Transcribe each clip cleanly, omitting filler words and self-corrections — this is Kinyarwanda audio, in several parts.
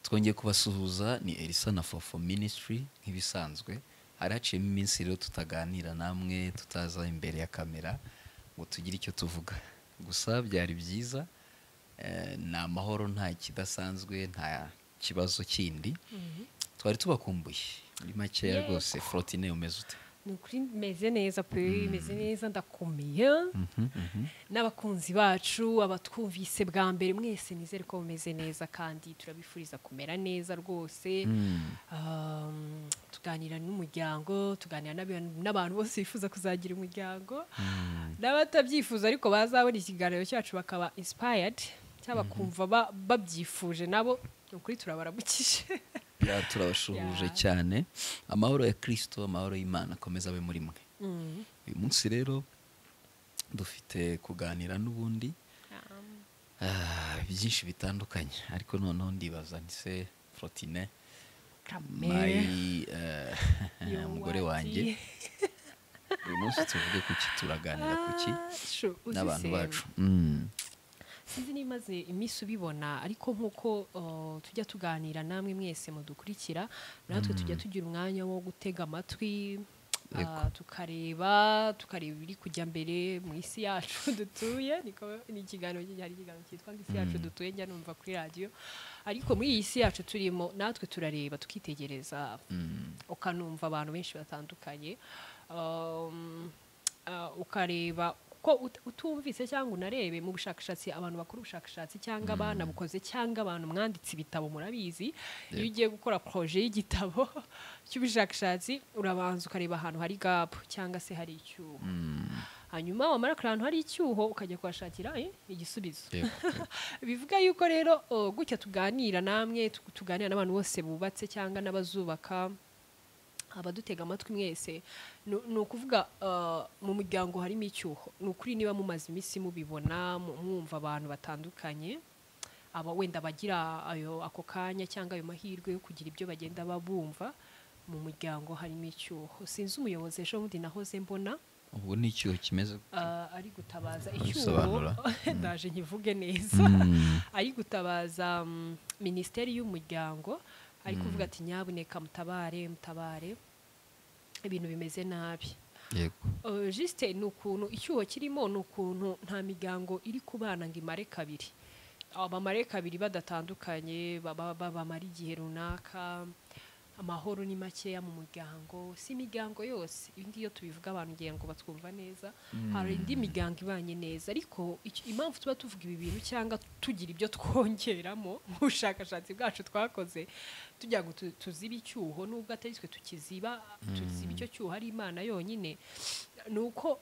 Twongeye kubasuhuza, ni Elisa na Fofo Ministry nk'ibisanzwe. Hari haciyemo iminsi rero tutaganira namwe, tutaza imbere ya kamera ngo tugire icyo tuvuga. Gusa byari byiza, ni amahoro, nta kidasanzwe, nta kibazo kindi. Twari tubakumbuye muri makeya. Rwose Flotine, umeze ute? Ni ukuri meze neza pe, meze neza, ndakomeye. N'abakunzi bacu, abatwumvise bwa mbere mwese, nizere ko mumeze neza kandi turabifuriza kumera neza rwose. Tuganira n'umuryango, tuganira n'abantu bose bifuza kuzagira umuryango n'abatabyifuza, ariko bazabona ikiganiro cyacu bakaba inspired cyangwa bakumva babyifuje nabo. Ni ukuri turabaramukije. Yeah, turabashuhuje cyane. Amahoro ya Kristo, amahoro y'Imana akomeza abe muri mwe. Uyu munsi rero dufite kuganira n'ubundi byinshi bitandukanye, ariko noneho ndibaza nti se Flotine, Kame. my Yo, umugore wati. wanjye, uyu munsi tuvuge kuki? Turaganira kuki Shu, uzi n'abantu se, bacu? Sinzi niba imaze iminsi ubibona, ariko nk'uko tujya tuganira namwe mwese mudukurikira, natwe tujya tugira umwanya wo gutega amatwi, tukareba ibiri kujya mbere mu isi yacu dutuye. Niko ni ikiganiro, hari ikiganiro cyitwa ngo "Isi yacu dutuye" njya numva kuri radiyo. Ariko muri iyi si yacu turimo, natwe turareba, tukitegereza, ukanumva abantu benshi batandukanye, ukareba ko utumvise cyangwa unarebe mu bushakashatsi, abantu bakora ubushakashatsi cyangwa abanabukoze cyangwa abantu mwanditse ibitabo, murabizi, iyo ugiye gukora projet y'igitabo cy'ubushakashatsi, urabanza ukareba ahantu hari gap cyangwa se hari icyuho, hanyuma wamara kureba ahantu hari icyuho ukajya kuhashakira igisubizo. Bivuga yuko rero gutya tuganira namwe, tuganira n'abantu bose bubatse cyangwa n'abazubaka, abadutega amatwi mwese, ni ukuvuga mu muryango harimo icyuho. Ni ukuri niba mumaze iminsi mubibona, mwumva abantu batandukanye, aba wenda bagira ayo ako kanya cyangwa ayo mahirwe yo kugira ibyo bagenda babumva, mu muryango harimo icyuho. Sinzi, umuyobozi ejo bundi nahoze mbona Ubwo ni icyuho kimeze gute? Ari gutabaza icyuho. Bisobanura. Ndaje nkivuge neza. Ari gutabaza Minisiteri y'Umuryango, ari kuvuga ati: "Nyabuneka mutabare, mutabare, ibintu bimeze nabi." Juste ni ukuntu icyuho kirimo, ni ukuntu nta miryango iri kubana ngo imare kabiri. Abo bamare kabiri badatandukanye, bamara igihe runaka. Amahoro ni makeya mu muryango. Si imiryango yose, ibi ngibi iyo tubivuga abantu ngira ngo batwumva neza. Hari indi miryango ibanye neza, ariko impamvu tuba tuvuga ibi bintu cyangwa tugira ibyo twongeramo mu bushakashatsi bwacu twakoze tugira ngo tuzibe icyuho, nubwo atari twe tukiziba, tuziba icyo cyuho ari Imana yonyine, ni uko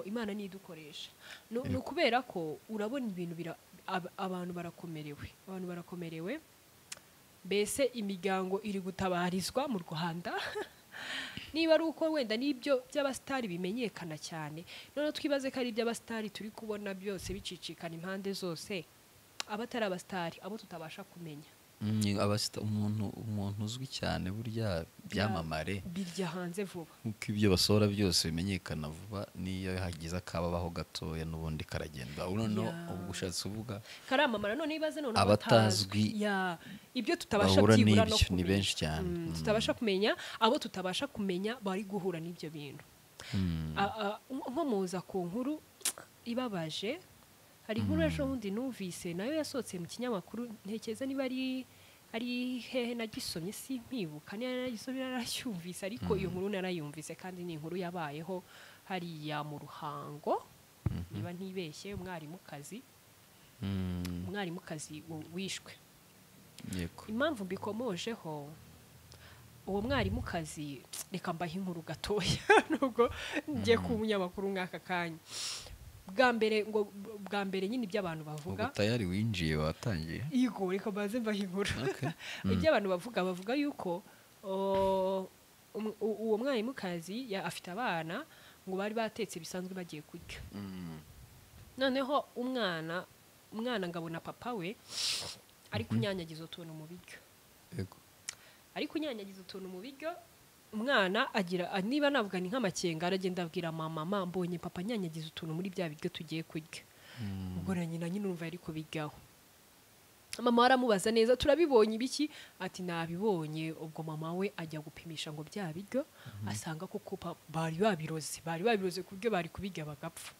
Imana niyo idukoresha. Ni ukubera ko urabona ibintu abantu barakomerewe, abantu barakomerewe. Mbese imiryango iri gutabarizwa mu Rwanda. Niba ari uko wenda n'ibyo by'abasitari bimenyekana cyane, noneho twibaze ko ari iby'abasitari turi kubona byose bicicikana impande zose, abatari abasitari, abo tutabasha kumenya. Umuntu uzwi cyane burya, byamamare birya hanze vuba. Nkuko ibyo basohora byose bimenyekana vuba, n'iyo hagize akababaho gatoya n'ubundi karagenda. Noneho ubwo ushatse uvuga karamamara. None ibaze noneho abatazwi ya ibyo tutabasha bahura byibura no n'ibyo ni kumenya. benshi cyane. Tutabasha kumenya, abo tutabasha kumenya bari guhura n'ibyo bintu. Nko muza ku nkuru ibabaje, hari inkuru ejo bundi numvise nayo yasohotse mu kinyamakuru, ntekereza niba ari hehe nagisomye simpibuka, niba naragisomye naracyumvise, ariko iyo nkuru narayumvise kandi ni inkuru yabayeho hariya mu Ruhango, niba ntibeshye, umwarimukazi umwarimukazi wishwe. Impamvu mbikomojeho, uwo mwarimukazi, reka mbahe inkuru gatoya nubwo ngiye kuba umunyamakuru mw'aka kanya. Bwa mbere ngo, bwa mbere nyine ibyo abantu bavuga Ubwo tayari winjiye, watangiye. Yego, reka mbanze mbahe inkuru. Ibyo abantu bavuga yuko uwo mwarimukazi afite abana, ngo bari batetse bisanzwe bagiye kurya, noneho umwana ngabona papa we ari kunyanyagiza utuntu mu biryo. Ari kunyanyagiza utuntu mu biryo, umwana agira niba navuga ni nk'amakenga, aragenda abwira mama: "Mama, mbonye papa anyanyagiza utuntu muri bya biryo tugiye kurya." Ubwo na nyina nyine urumva yari kubiryaho. Mama aramubaza neza, turabibonye ibiki? Ati nabibonye. Ubwo mama we ajya gupimisha ngo bya biryo, asanga koko bari babiroze, bari babiroze ku buryo bari kubirya bagapfa.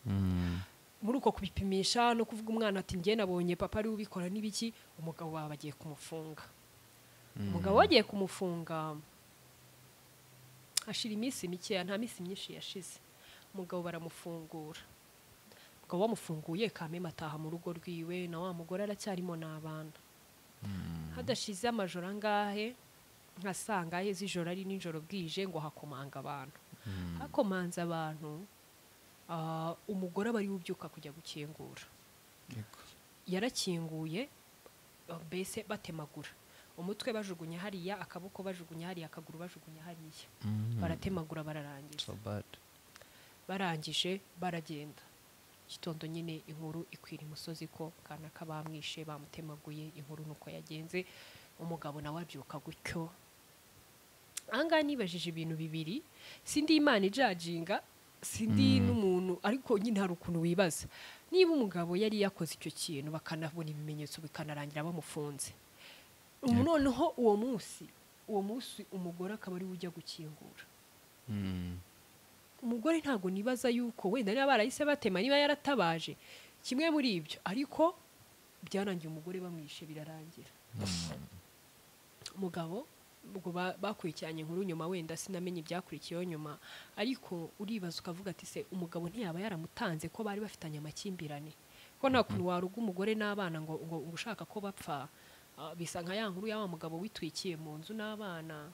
Muri uko kubipimisha no kuvuga umwana ati njye nabonye papa ari ubikora n'ibiki, umugabo baba bagiye kumufunga. Umugabo bagiye kumufunga, hashira iminsi mikeya, nta minsi myinshi yashize, umugabo baramufungura. Umugabo bamufunguye, kameme ataha mu rugo rwiwe, na wa mugore aracyarimo n'abana. Hadashize amajoro angahe, nka saa ngahe z'ijoro, ari nijoro bwije, ngo hakomanga abantu. Hakomanze abantu, umugore aba ari we ubyuka kujya gukingura. Yarakinguye, mbese batemagura umutwe, bajugunya hariya, akaboko bajugunya hariya, akaguru bajugunya hariya, baratemagura bararangiza. So bad. Barangije baragenda. Gitondo nyine inkuru ikwira imusozi ko kanaka bamwishe, bamutemaguye. Inkuru nuko yagenze. Umugabo nawe abyuka gutyo. Ahangaha nibajije ibintu bibiri. Sindi Imana ijajinga, sindi n'umuntu, ariko nyine hari ukuntu wibaza niba umugabo yari yakoze icyo kintu, bakanabona ibimenyetso, bikanarangira bamufunze. Ubu noneho uwo munsi umugore akaba ari we ujya gukingura. Umugore ntabwo nibaza yuko wenda niba barahise batema, niba yaratabaje, kimwe muri ibyo, ariko byarangiye umugore bamwishe, birarangira. Umugabo ubwo bakurikiranye inkuru nyuma, wenda sinamenye ibyakurikiyeho nyuma, ariko uribaza ukavuga ati se umugabo ntiyaba yaramutanze, ko bari bafitanye amakimbirane, ko nta kuntu waruga umugore n'abana ngo ushaka ko bapfa? Bisa nka ya nkuru ya wa mugabo witwikiye mu nzu n'abana,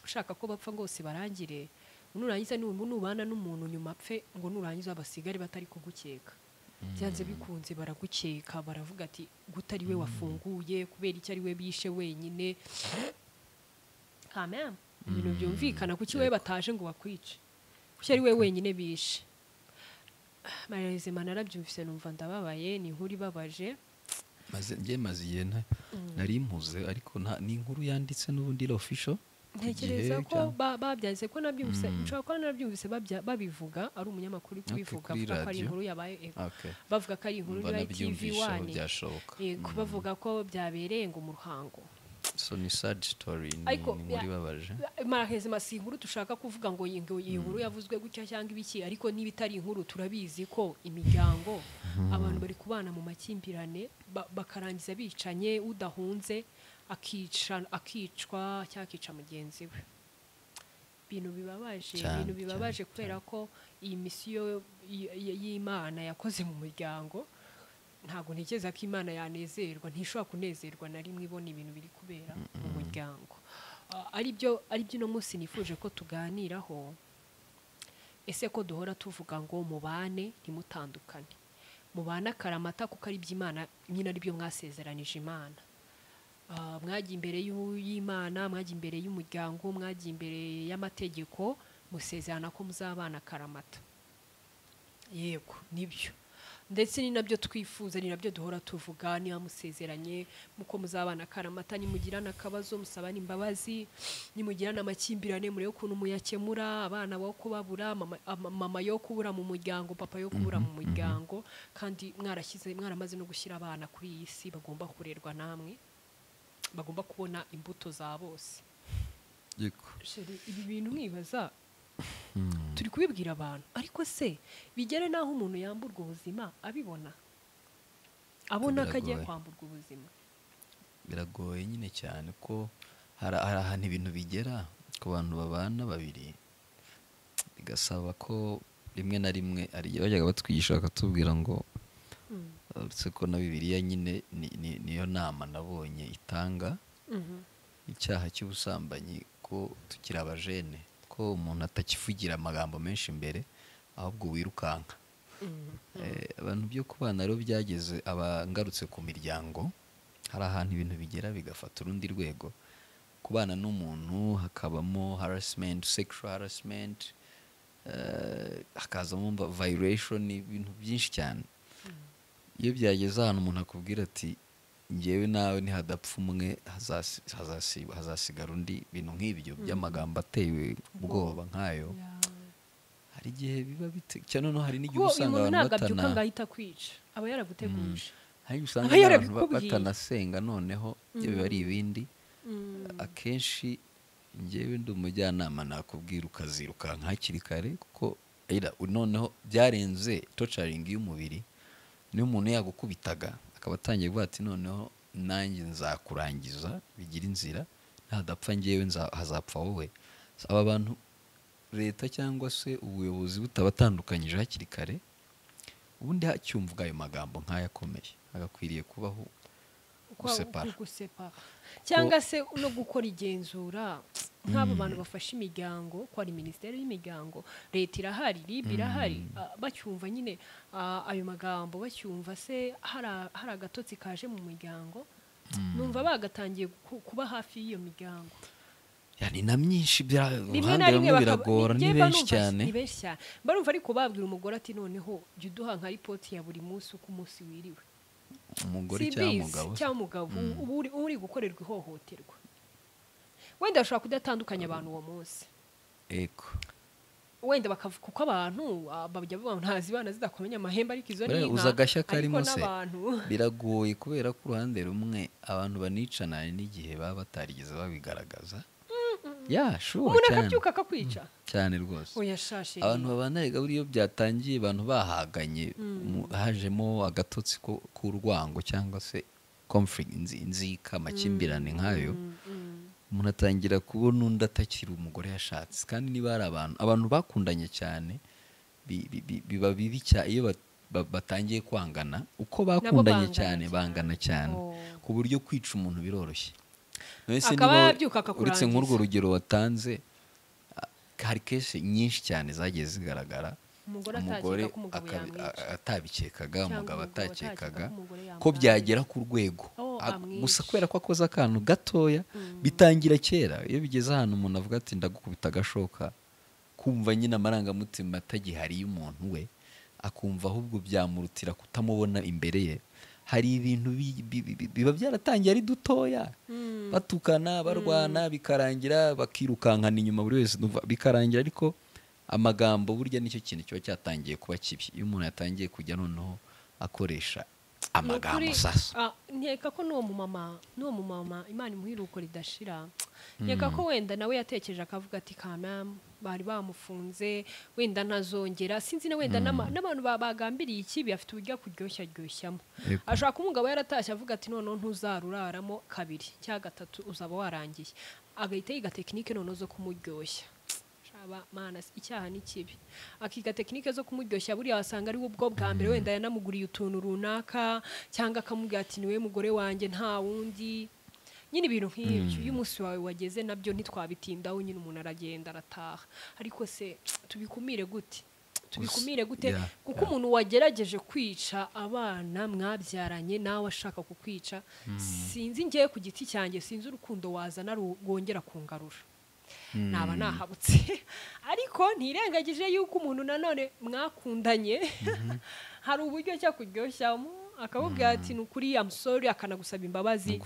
ushaka ko bapfa ngo bose barangire. Nurangiza nubana n'umuntu nyuma apfe, ngo nurangiza basigare batari kugukeka. Byanze bikunze baragukeka, baravuga ati gute ari we wafunguye? Kubera icyo ari we bishe wenyine? Quand ibintu byumvikana, kuki we bataje ngo bakwice? Kuki ari we wenyine bishe? Malheureusement narabyumvise numva ndababaye. Ni inkuru ibabaje. Maze njye maze igihe nari mpuze, ariko ni inkuru yanditse n'ubundi iri official ku Ntekereza Gihe ko babyanditse, ko nabyumvise, nshobora kuba narabyumvise babivuga, ari umunyamakuru uri kubivuga, kuri avuga ko ari radio. inkuru yabaye, ego. Bavuga ko ari inkuru Mba ya TV nabyumvisheho, One. byashoboka. Yego, bavuga ko byabereye ngo mu Ruhango. So ni sad story, ni Ariko ni inkuru ibabaje. Marahezima, si inkuru dushaka kuvuga ngo iyi nkuru yavuzwe gutya cyangwa ibiki, ariko niba itari inkuru, turabizi ko imiryango, abantu bari kubana mu makimbirane, bakarangiza bicanye, udahunze akica, akicwa cyangwa akica mugenzi we. Ibintu bibabaje, ibintu bibabaje, kubera ko iyi misiyo y'Imana yakoze mu muryango, ntabwo ntekereza ko Imana yanezerwa, ntishobora kunezerwa na rimwe ibona ibintu biri kubera mu muryango. Aribyo uno munsi nifuje ko tuganiraho. Ese ko duhora tuvuga ngo mubane ntimutandukane, mubane akaramata, kuko ari iby'Imana nyine, ari byo mwasezeranije Imana? Mwagiye imbere y'Imana, mwagiye imbere y'umuryango, mwagiye imbere y'amategeko, musezerana ko muzabana akaramata. Yego, nibyo, ndetse ni nabyo twifuza, ni nabyo duhora tuvuga. Niba musezeranye muko muzabana akaramata, nimugirana akabazo musabane imbabazi, nimugirana amakimbirane murebe ukuntu muyakemura, abana bo kubabura, mama yo kubura mu muryango, papa yo kubura mu muryango, kandi mwarashyize, mwaramaze no gushyira abana kuri iyi si, bagomba kurerwa namwe, bagomba kubona imbuto za bose. Chéri, ibi bintu mwibaza, turi kubibwira abantu, ariko se bigere n'aho umuntu yamburwa ubuzima abibona, abona ko agiye Biragoye. kwamburwa ubuzima? Biragoye nyine cyane, ko hari ahantu ibintu bigera ku bantu babana babiri, bigasaba ko rimwe na rimwe hari igihe bajyaga batwigisha bakatubwira ngo, uretse ko na Bibiliya nyine niyo nama nabonye itanga, icyaha cy'ubusambanyi, ko tukiri abajene, ko umuntu atakivugira amagambo menshi imbere, ahubwo wirukanka. Abantu byo kubana rero byageze abangarutse ku miryango, hari ahantu ibintu bigera bigafata urundi rwego. Kubana n'umuntu hakabamo harassment, sexual harassment, hakazamo violation, ibintu byinshi cyane. Iyo byageze ahantu umuntu akubwira ati njyewe nawe nihadapfa umwe hazasigara undi, ibintu nk'ibyo by'amagambo ateye ubwoba nk'ayo, hari igihe biba bite cyane. Noneho hari n'igihe Kuko uyu usanga muntu abantu ntabwo abyuka batana ngo ahita akwica, aba yaraguteguje. Hari usanga abantu batanasenga, noneho ibyo biba ari ibindi. Akenshi njyewe ndi umujyanama nakubwira ukazirukanka hakiri kare, kuko noneho byarenze torturing y'umubiri. Niyo umuntu yagukubitaga akaba atangiye kuvuga ati noneho nanjye nzakurangiza, bigira inzira, ntadapfa njyewe hazapfa wowe. Aba bantu leta cyangwa se ubuyobozi butabatandukanyije hakiri kare, ubundi hacyumvwa ayo magambo nk'ayakomeye, hagakwiriye kubaho gusepara, cyangwa se no gukora igenzura nk'abo bantu bafasha imiryango, ko ari minisiteri y'imiryango, leta irahari, RIB irahari, bacyumva nyine ayo magambo, bacyumva se hari agatotsi kaje mu muryango, numva bagatangiye kuba hafi y'iyo miryango. Yani na myinshi uruhande rumwe biragora, ni benshi cyane, ni benshi cyane. Barumva ariko babwira umugore ati noneho jya uduha nka ripoti ya buri munsi uko umunsi wiriwe. Umugore cyangwa umugabo uri gukorerwa ihohoterwa, wenda ashobora kudatandukanya abantu uwo munsi. Ego wenda bakavuga kuko abantu bajya bavuga ntazi bana zidakomenya amahembe, ariko izo ni inka agashya karimo se biragoye, kubera ko uruhande rumwe abantu banicana n'igihe baba batarigeze babigaragaza. Ya sure, umuntu akabyuka akakwica cyane rwose. Abantu babana rega buriyo byatangiye abantu bahaganye, hajemo agatotsi k'urwango cyangwa se conflict, inzika, amakimbirane nkayo, umuntu atangira kubona undi atakiri umugore yashatse. Kandi niba hari abantu bakundanye cyane, biba bibi cyane iyo batangiye kwangana, uko bakundanye cyane bangana cyane, ku buryo kwica umuntu biroroshye. Uretse nk'urwo rugero watanze, hari kese nyinshi cyane zagiye zigaragara, umugore atabikekaga, umugabo atakekaga ko byagera ku rwego, gusa kubera ko akoze akantu gatoya bitangira kera. Iyo bigeze ahantu umuntu avuga ati ndagukubita agashoka, kumva nyine amarangamutima atagihari y'umuntu we, akumva ahubwo byamurutira kutamubona imbere ye. Hari ibintu biba byaratangiye ari dutoya, batukana, barwana, bikarangira bakirukankana inyuma buri wese, bikarangira. Ariko amagambo burya nicyo kintu kiba cyatangiye kuba kibi, iyo umuntu yatangiye kujya noneho akoresha amagambo sasa. Nkeka ko n'uwo mumama Imana imuhiruko ridashira, nkeka ko wenda nawe yatekereje akavuga ati kamam bari bamufunze, wenda ntazongera, sinzi na wenda n'abantu bagambiriye ikibi afite uburyo kuryoshya ryoshyamo. Ashaka umugabo yaratashye avuga ati none ntuzaruraramo kabiri cyangwa gatatu uzaba warangiye, agahita yiga tekinike none zo kumuryoshya. Mana, icyaha ni kibi. Akiga tekinike zo kumuryoshya, buriya wasanga ari ubwo bwa mbere wenda yanamuguriye utuntu runaka, cyangwa akamubwira ati niwe mugore wanjye nta wundi, nyine ibintu nk'ibyo. Iyo umunsi wawe wageze nabyo ntitwabitindaho, nyine umuntu aragenda arataha. Ariko se tubikumire gute? Tubikumire gute? Kuko umuntu wagerageje kwica abana mwabyaranye nawe ashaka kukwica, sinzi ngiye ku giti cyanjye, sinzi urukundo wazana rwongera kungarura, naba nahabutse. Ariko ntirengagije yuko umuntu nanone mwakundanye hari uburyo cyo kuryoshyamo, akakubwira ati ni ukuri I'm sorry, akanagusaba imbabazi,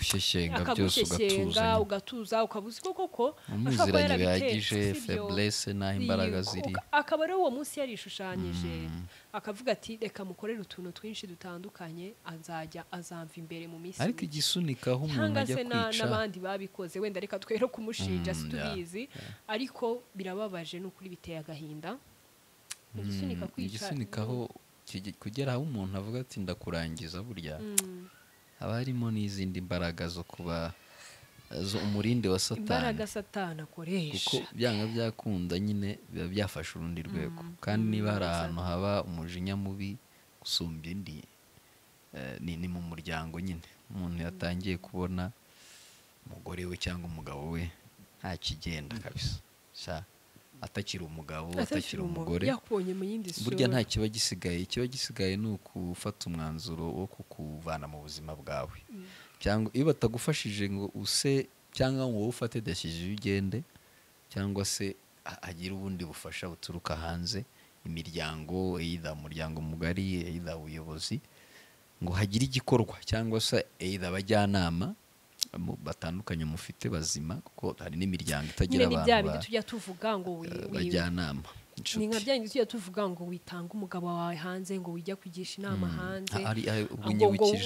akagushyeshyenga ugatuza, ukabuzi koko umuziranye bihagije, faiblesse naho imbaraga ziri. Akaba ari uwo munsi yarishushanyije, akavuga ati reka mukorere utuntu twinshi dutandukanye, azajya azamva imbere mu minsi. Ariko igisunikaho umuntu ajya kwica n'abandi babikoze, wenda reka twere kumushinja situbizi, ariko birababaje n'ukuri biteye agahinda. Igisunika kwica, igisunikaho kugera aho umuntu avuga ati ndakurangiza, burya haba harimo n'izindi mbaraga zo kuba zo umurinde wa Satani, imbaraga Satani akoresha, kuko byanga byakunda nyine biba byafashe urundi rwego. Kandi niba hari ahantu haba umujinya mubi gusumbya indi, ni mu muryango nyine. Umuntu yatangiye kubona umugore we cyangwa umugabo we nta kigenda kabisa, atakiri umugabo, atakiri umugore, burya nta kiba gisigaye. Ikiba gisigaye ni ukufata umwanzuro wo kukuvana mu buzima bwawe, cyangwa iyo batagufashije ngo use, cyangwa ngo ufate decision ugende, cyangwa se agire ubundi bufasha buturuka hanze, imiryango, either umuryango mugari, either ubuyobozi, ngo hagire igikorwa, cyangwa se either abajyanama batandukanye mufite bazima, kuko hari n'imiryango itagira abantu tujya tuvuga ngo bajyanama. Ni nka bya bindi tujya tuvuga ngo witanga umugabo wawe hanze, ngo wijya kugisha inama hanze,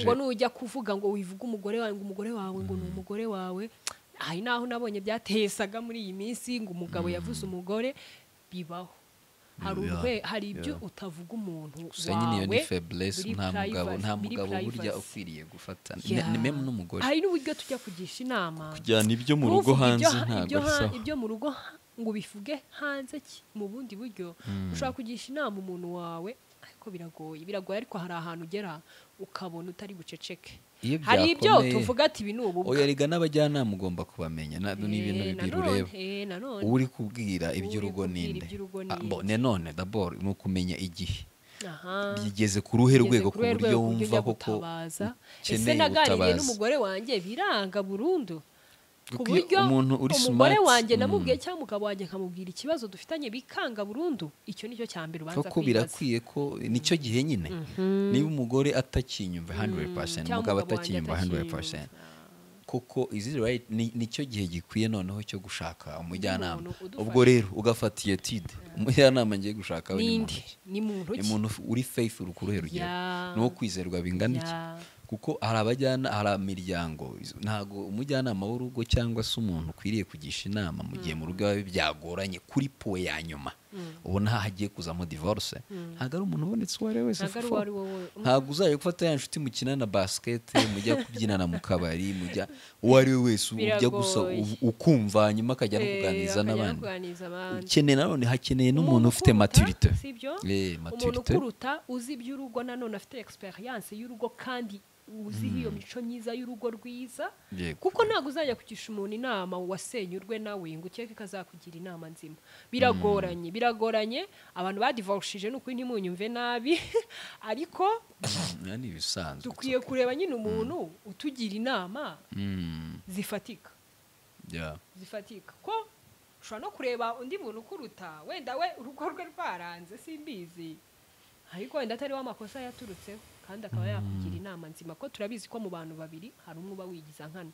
ngo nujya kuvuga ngo wivuga umugore wawe, ngo umugore wawe ngo ni umugore wawe. Hari naho nabonye byatesaga muri iyi minsi ngo umugabo yavuze umugore, bibaho. Hari ibyo utavuga umuntu wawe, nta mugabo burya ukwiriye gufata ni meme n'umugore. Hari n'uburyo tujya kugisha inama, kujyana ibyo mu rugo hanze ntabwo ari sawa, ibyo mu rugo ngo bivuge hanze mu bundi buryo. Ushobora kugisha inama umuntu wawe, ariko biragoye, ariko hari ahantu ugera ukabona utari buceceke. Hari ibyo tuvuga ati ibi ni ububwa. Oya rega n'abajyanama ugomba kubamenya, ni ibintu bibiri ureba uri kubwira iby'urugo ninde. None d'abord ni ukumenya igihe bigeze ku ruhe rwego ku buryo wumva koko ukeneye ubutabazi. N'umugore wanjye biranga burundu, ku buryo umugore wanjye namubwiye cyangwa umugabo wanjye nkamubwira ikibazo dufitanye bikanga burundu. Icyo nicyo cya mbere ubanza kwibaza. Birakwiye ko nicyo gihe nyine niba umugore atakinyumva 100%, umugabo atakinyumva 100%, koko is it right? Nicyo gihe gikwiye noneho cyo gushaka umujyanama. Ubwo rero ugafata iyo tide, umujyanama ngiye gushaka we ni muntu uri faithful ku ruhe rugero, no kwizerwa bingana iki, kuko hari abajyana, hari imiryango ntago umujyanama w'urugo cyangwa se umuntu ukwiriye kugisha inama mu gihe mu rugo byagoranye kuri poe ya nyuma ubona hagiye kuzamo divorce, ntago ari umuntu ubonetse uwo ari we wese. Ntago uzajya gufata ya nshuti mukinana basket, mujya kubyinana mu kabari, mujya uwo ari we wese ujya gusa ukumva, hanyuma akajya no kuganiriza n'abandi. Ukeneye nanone, hakeneye n'umuntu ufite maturité, umuntu ukuruta uzi iby'urugo, nanone afite experience y'urugo kandi uzi iyo mico myiza y'urugo rwiza. Kuko ntago uzajya kugisha umuntu inama wasenyurwe nawe ngo ukeke kazakugira inama nzima. Biragoranye abantu badivorishije n'ukuri ntimunyumve nabi, ariko ni bisanzwe dukwiye kureba nyine umuntu utugira inama zifatika. Zifatika ko ushobora no kureba undi muntu ukuruta, wenda we urugo rwe rwaranze simbizi, ariko wenda atari wa makosa yaturutseho, kandi akaba yakugira inama nzima. Ko turabizi ko mu bantu babiri hari umwe uba wigiza nkana.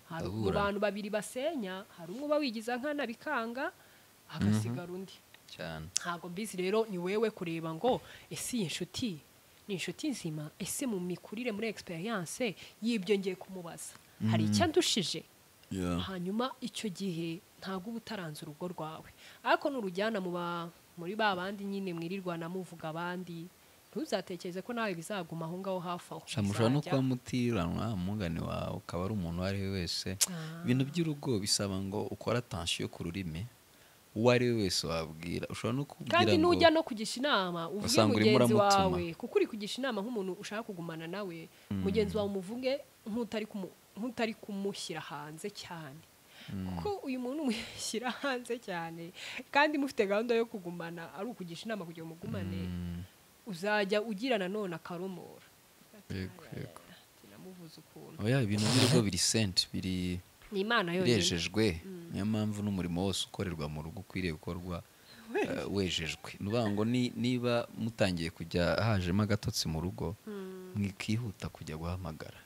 Hari mu bantu babiri basenya, hari umwe uba wigiza nkana bikanga hagasigara undi cyane. Ntabwo mbizi rero, ni wewe kureba ngo ese iyi nshuti ni inshuti nzima, ese mu mikurire muri experience y'ibyo ngiye kumubaza hari icyo andushije. Hanyuma icyo gihe ntabwo uba utaranze urugo rwawe, ariko nurujyana muri ba bandi nyine mwirirwana muvuga abandi, ntuzatekereze ko nawe bizaguma aho ngaho hafi aho. Mushobora no kuba mutiranwa umugani wawe ukaba ari umuntu uwo ari we wese. Ibintu by'urugo bisaba ngo ukore attention ku rurimi, uwo ari we wese wabwira. Ushobora no kubwira kandi nujya no kugisha inama uvuge mugenzi wawe, kuko uri kugisha inama nk'umuntu ushaka kugumana nawe, mugenzi wawe umuvuge nk'utari kumushyira hanze cyane. Kuko uyu muntu umushyira hanze cyane kandi mufite gahunda yo kugumana, ari ukugisha inama kugira mugumane, uzajya ugira nanone akaromora. Yego Oya ibintu by'urugo biri sent, biri ni Imana yonyine birejejwe. Niyo mpamvu n'umurimo wose ukorerwa mu rugo ukwiriye gukorwa wejejwe. Nuvuga ngo niba mutangiye kujya hajemo agatotsi mu rugo, mwikihuta kujya guhamagara.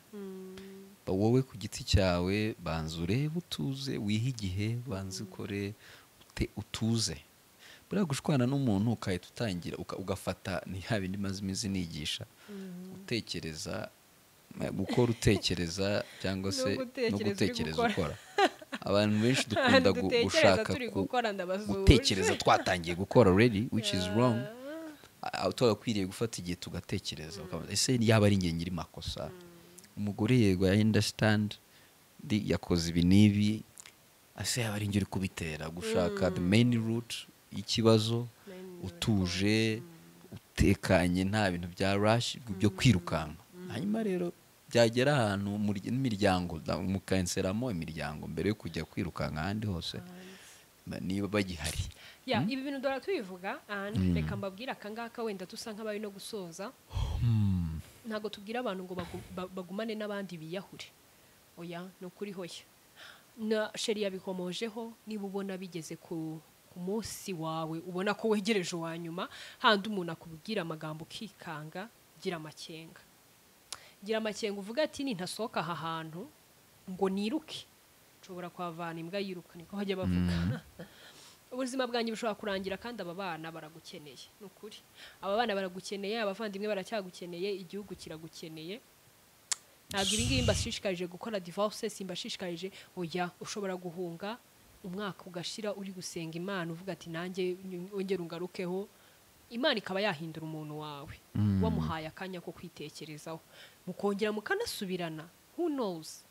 Wowe ku giti cyawe banza urebe utuze, wihe igihe, banza ukore utuze. Buriya gushwana n'umuntu ukahita utangira ugafata ni ya bindi maze iminsi nigisha, utekereza gukora, utekereza cyangwa se no gutekereza ukora. Abantu benshi dukunda gushaka gutekereza twatangiye gukora already, which is wrong. Twagakwiriye gufata igihe tugatekereza, ese yaba ari njye nyiri makosa, umugore yego I understand yakoze ibi n'ibi, ese yaba ari njye uri kubitera. Gushaka the main root y'ikibazo utuje, utekanye, nta bintu bya rush byo kwirukanka. Hanyuma rero byagera ahantu n'imiryango mukanseramo imiryango mbere yo kujya kwirukanka ahandi hose niba bagihari. Ibi bintu dora tubivuga, reka mbabwira akangaka wenda dusa nk'abari no gusoza. Ntago tubwira abantu ngo bagumane n'abandi biyahure. Oya, no kuri hoya. Na sheri yabikomojeho, niba ubona bigeze ku munsi wawe ubona ko wegereje uwa nyuma, handi umuntu akubwira amagambo ukikanga, gira amakenga. Gira amakenga uvuga ati nintasohoka aha hantu ngo niruke, nshobora kuhavana imbwa yiruka, niko bajya bavuga. Ubuzima bwanjye bushobora kurangira kandi aba bana baragukeneye. Ni ukuri, aba bana baragukeneye, abavandimwe baracyagukeneye, igihugu kiragukeneye. Ntabwo ibi ngibi mbashishikarije gukora divorce, simbashishikarije, oya. Ushobora guhunga umwaka ugashira uri gusenga Imana uvuga ati nanjye wongere ungarukeho, Imana ikaba yahindura umuntu wawe wamuhaye akanya ko kwitekerezaho, mukongera mukanasubirana, who knows,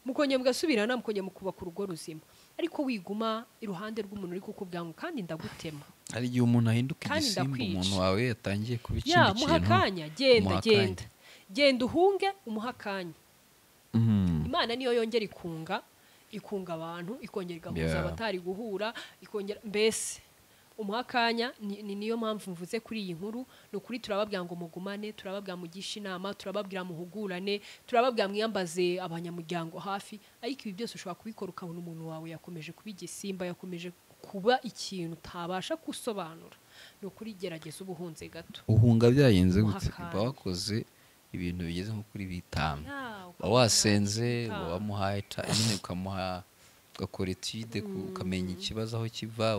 mukongera mugasubirana, mukongera mukubaka urugo ruzima. Ariko wiguma iruhande rw'umuntu uri kukubwira ngo kandi ndagutema. Hari igihe umuntu ahinduka Kandi igisimba, ndakwica. umuntu wawe yatangiye kuba Ya, ikindi muha kintu. akanya, genda, Muha genda, akanya. genda uhunge, umuha akanya. Imana niyo yongera ikunga abantu, ikongera igahuza abatari guhura, ikongera mbese umuha akanya. Ni niyo mpamvu mvuze kuri iyi nkuru. Ni ukuri, turababwira ngo mugumane, turababwira mugishe inama, turababwira muhugurane, turababwira mwiyambaze abanyamuryango hafi. Ariko ibi byose ushobora kubikora ukabona umuntu wawe yakomeje kuba igisimba, yakomeje kuba ikintu utabasha gusobanura. Ni ukuri, gerageza ubuhunze gato. Uhunga byagenze Umuha gute? akanya. Uba wakoze ibintu bigeze nko kuri 5. Ya, Uba wasenze, bitanu. uba wamuhaye nyine ukamuha, ugakora étude, ukamenya ikibazo aho kiva,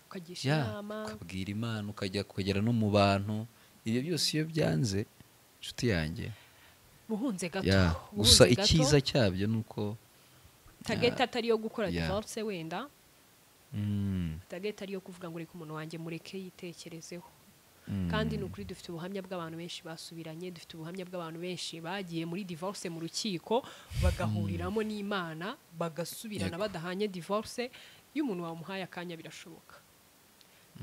ukagisha ya, inama, ukabwira Imana, ukajya kugera no mu bantu. Ibyo byose iyo byanze, inshuti yanjye, muhunze gato, ya, gusa muhunze gato. icyiza cyabyo ni uko Target atari iyo gukora divorce wenda, target ari iyo kuvuga ngo reka umuntu wanjye mureke yitekerezeho. Kandi ni ukuri, dufite ubuhamya bw'abantu benshi basubiranye, dufite ubuhamya bw'abantu benshi bagiye muri divorce mu rukiko bagahuriramo n'Imana bagasubirana badahanye divorce. Iyo umuntu wamuhaye akanya, birashoboka,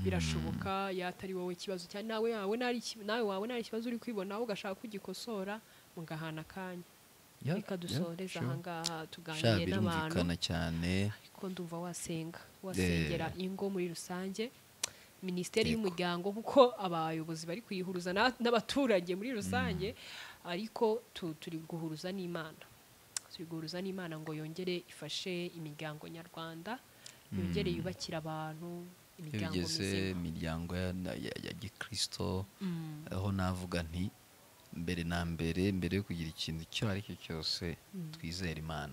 birashoboka. Ya, atari wowe ikibazo cyane, nawe yawe nawe wawe nari ikibazo uri kwibona, ugashaka kugikosora, mugahana akanya. Reka dusoreze ahangaha, Sha, tuganiriye n'abantu. Birumvikana cyane. Ariko ndumva wasenga, wasengera ingo muri rusange, minisiteri y'umuryango, kuko abayobozi bari kuyihuruza n'abaturage muri rusange. Ariko turi guhuruza n'Imana, turi guhuruza n'Imana ngo yongere ifashe imiryango nyarwanda, yongere yubakire abantu Iyo imiryango bigeze mizima. imiryango ya gikristo, aho navuga nti mbere na mbere, mbere yo kugira ikintu icyo ari cyo cyose, twizere Imana.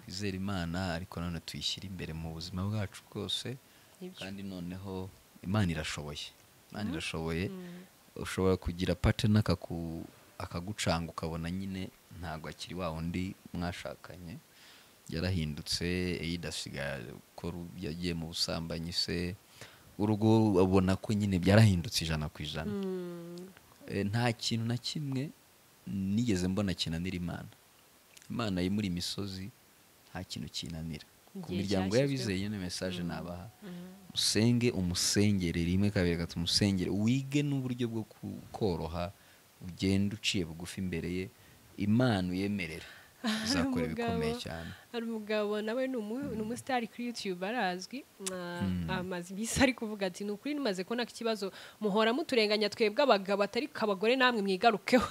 Twizere Imana, ariko nanone tuyishyire imbere mu buzima bwacu bwose. Kandi noneho Imana irashoboye, Imana irashoboye. Ushobora kugira partner akagucanga, ukabona nyine ntabwo akiri wa wundi mwashakanye, yarahindutse, either asigaye akora, yagiye mu busambanyi se, urugo ubona ko nyine byarahindutse 100%. Nta kintu na kimwe nigeze mbona kinanira Imana. Imana yimura imisozi, nta kintu kinanira. Ku Igihe miryango cyashyizweho. y'abizeye, ni message nabaha: usenge, umusengere rimwe, kabiri, gatatu, umusengere, wige n'uburyo bwo koroha, ugende uciye bugufi imbere ye. Imana uyemerere izakora ibikomeye cyane. Hari umugabo nawe ni umusitari kuri YouTube, arazwi, amaze iminsi ari kuvuga ati ni ukuri nimaze kubona ko ikibazo muhora muturenganya twebwe abagabo, atari abagore namwe mwigarukeho.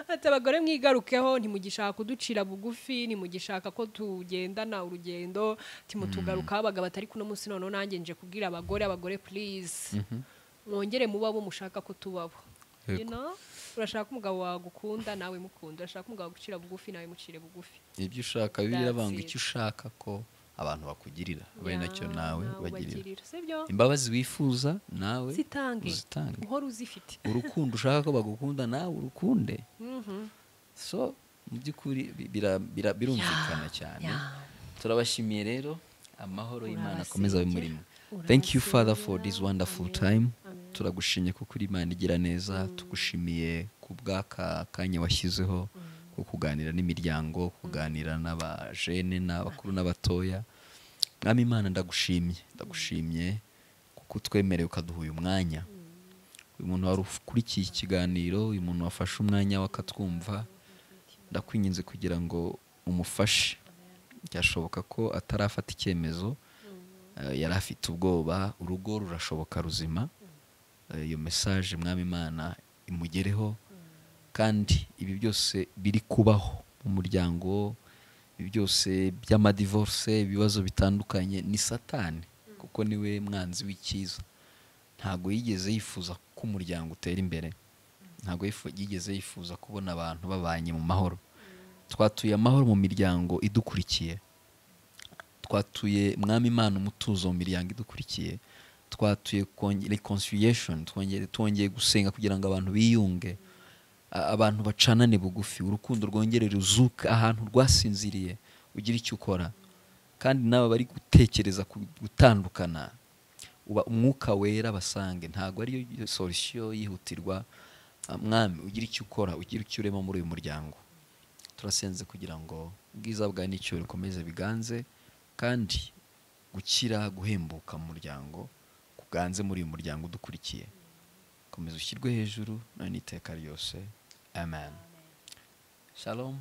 Ati abagore mwigarukeho, ntimugishaka kuducira bugufi, ntimugishaka ko tugendana urugendo, timutugarukaho abagabo. Atari kuno munsi noneho nanjye nje kubwira abagore, abagore please, mwongere muba abo mushaka ko tubabo. Urashaka umugabo wagukunda, nawe mukunda. Urashaka umugabo gucira bugufi, nawe mucire bugufi. Ibyo ushaka, Bibiliya That's iravuga ngo it. icyo ushaka ko abantu bakugirira, abe nacyo nawe bagirira. Ubagirira, sibyo? Imbabazi wifuza, nawe zitange, uzitange. Uhora uzifite. Urukundo ushaka ko bagukunda, nawe urukunde. So mu by'ukuri birumvikana cyane. Turabashimiye rero, amahoro y'Imana akomeza abe muri mwe. Thank you, Father, for this wonderful Amen. time. Amen. Turagushimye kuko uri Imana igira neza. Tugushimiye ku bw'aka kanya washyizeho ko kuganira n'imiryango, kuganira n'abajene n'abakuru n'abatoya. Mwami Imana, ndagushimye, ndagushimye kuko utwemereye ukaduha uyu mwanya. Uyu muntu wari ukurikiye ikiganiro, uyu muntu wafashe umwanya we akatwumva, ndakwinginze kugira ngo umufashe. Byashoboka ko atarafata icyemezo, yari afite ubwoba. Urugo rurashoboka ruzima. Iyo message, Mwami Imana, imugereho. Kandi ibi byose biri kubaho mu muryango, ibi byose by'amadivorce, ibibazo bitandukanye, ni Satani, kuko niwe mwanzi w'icyiza. Ntabwo yigeze yifuza ko umuryango utera imbere, ntabwo yigeze yifuza kubona abantu babanye mu mahoro. Twatuye amahoro mu miryango idukurikiye. Twatuye, Mwami Imana, umutuzo mu miryango idukurikiye. Twatuye reconciliation, twongeye gusenga kugira ngo abantu biyunge, abantu bacanane bugufi, urukundo rwongere ruzuke ahantu rwasinziriye. Ugira icyo ukora, kandi n'aba bari gutekereza gutandukana, uba Umwuka Wera basange ntabwo ariyo solution yihutirwa. Mwami, ugira icyo ukora, ugira icyo urema muri uyu muryango. Turasenze kugira ngo ubwiza bwawe n'icyubahiro bikomeze biganze, kandi gukira, guhembuka mu muryango kuganze muri uyu muryango udukurikiye. Komeza ushyirwe hejuru none n'iteka ryose. Amen. Shalom.